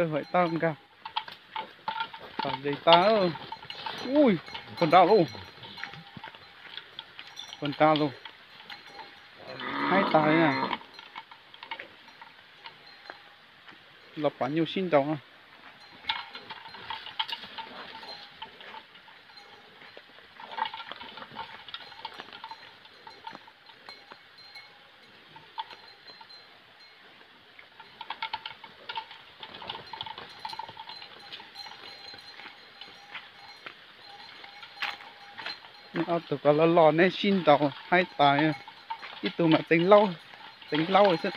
Hais tau nkag, tas zes tas. Ui, pog nrad lauj, pog nrad lauj, haib tas li na. Los pom nyuj sib nraus. Ob tug ko loj loj neb sib nraus haib tas. Ib tug mas txeev laub, txeev laub xwb.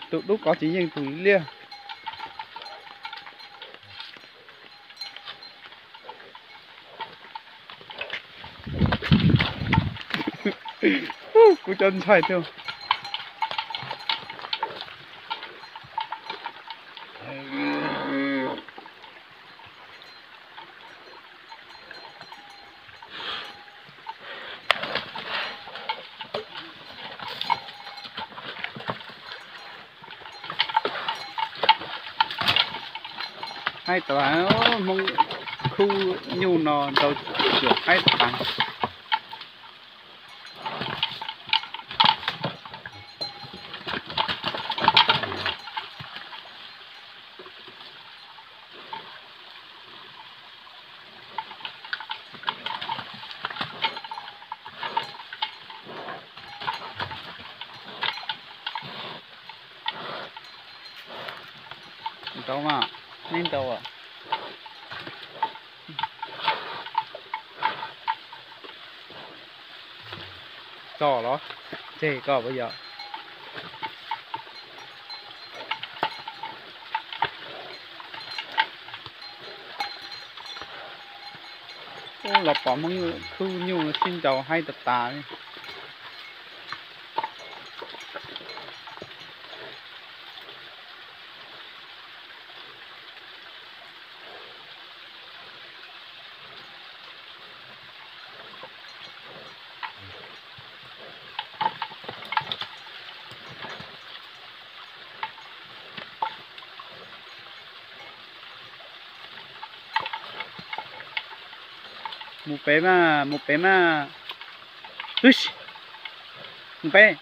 Tus dub ko tsis yeej tus liaj. Kuv cov ntxhais thiab. Haib tas, Hmoob khub nyuj no nrau cuam haib tas. Nrau mas, neb nrau. Tso los, tseg koj puas yog? Ub, los pom Hmoob khub nyuj sib nraus haib tas tas li. Mus pem mas, mus pem mas. Mus pem.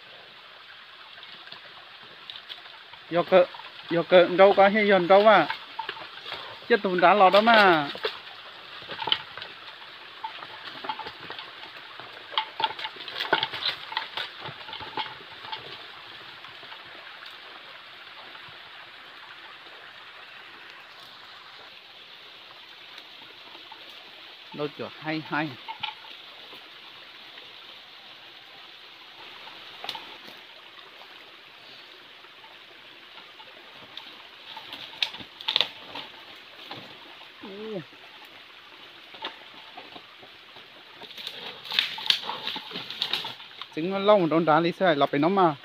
Yog kawm nrau ko thiaj yog nrau mas. Coj tus nrad los rau mas. Nrau cuam haib haib. Txeev lauj mus rau nrad li xwb, los pem no mas.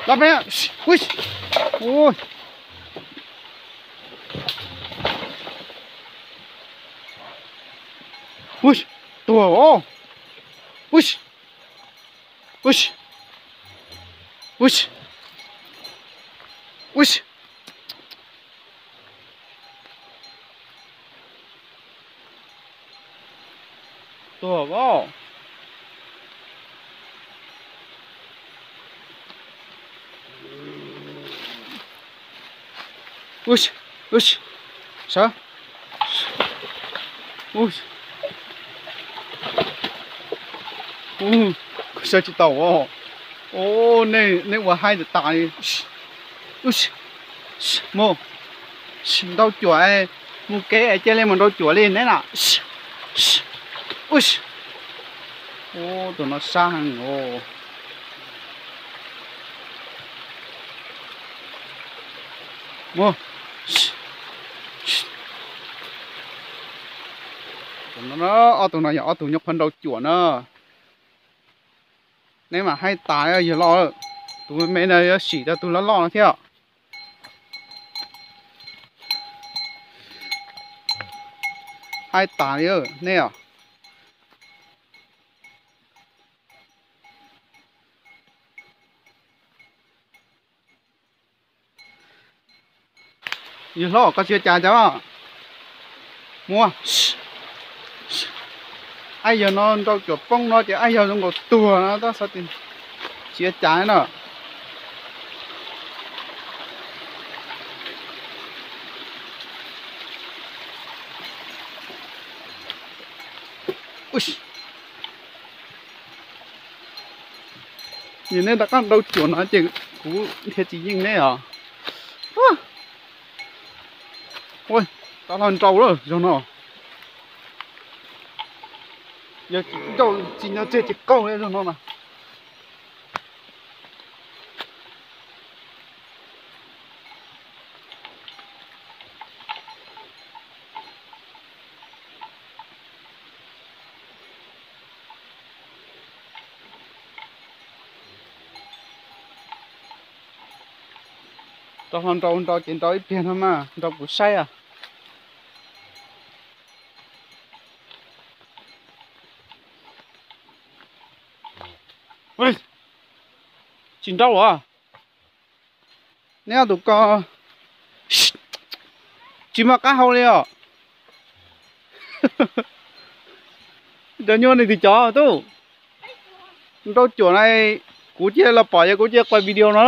Los pem, tuag os. Tuag os. Sawv, sawv tsis tau os. Nej ua haib tas tas li. Mus, nrau cuam, mus kev cia li mus nrau cuam li neb na. Tus no sab heev os. Mus. Ob tug no yog ob tug nyuam qhuav nrau cuam na. Neb mas haib tas yawg loj. Tus me me no yuav sim rau tus loj loj no thiab. Haib tas li nej os. Yawg hlob, koj tsis ua cas cas? Muab. Ab, yawg no nrau cuam poob no ces ab yawg zoo nkaus tuag no tab sis tsis ua cas no. Yog nej rov qab nrau cuam no ces kuv dhia tsis yeej neb os. Ua, tau hlo nrau lawm zaug no. Yog tsis nrau tsis nco tseg ces qaug li zaug no na. Tau hlo nrau nrau ces nrau ib pliag no mas nrau kuv saib os. Tsis nrau os. Neb ob tug ko tsis muaj qab hau li os. Cov nyuaj ne twg cov tub? Nrau cuam na, kuv cia los pom yog kuv cia quaj video no.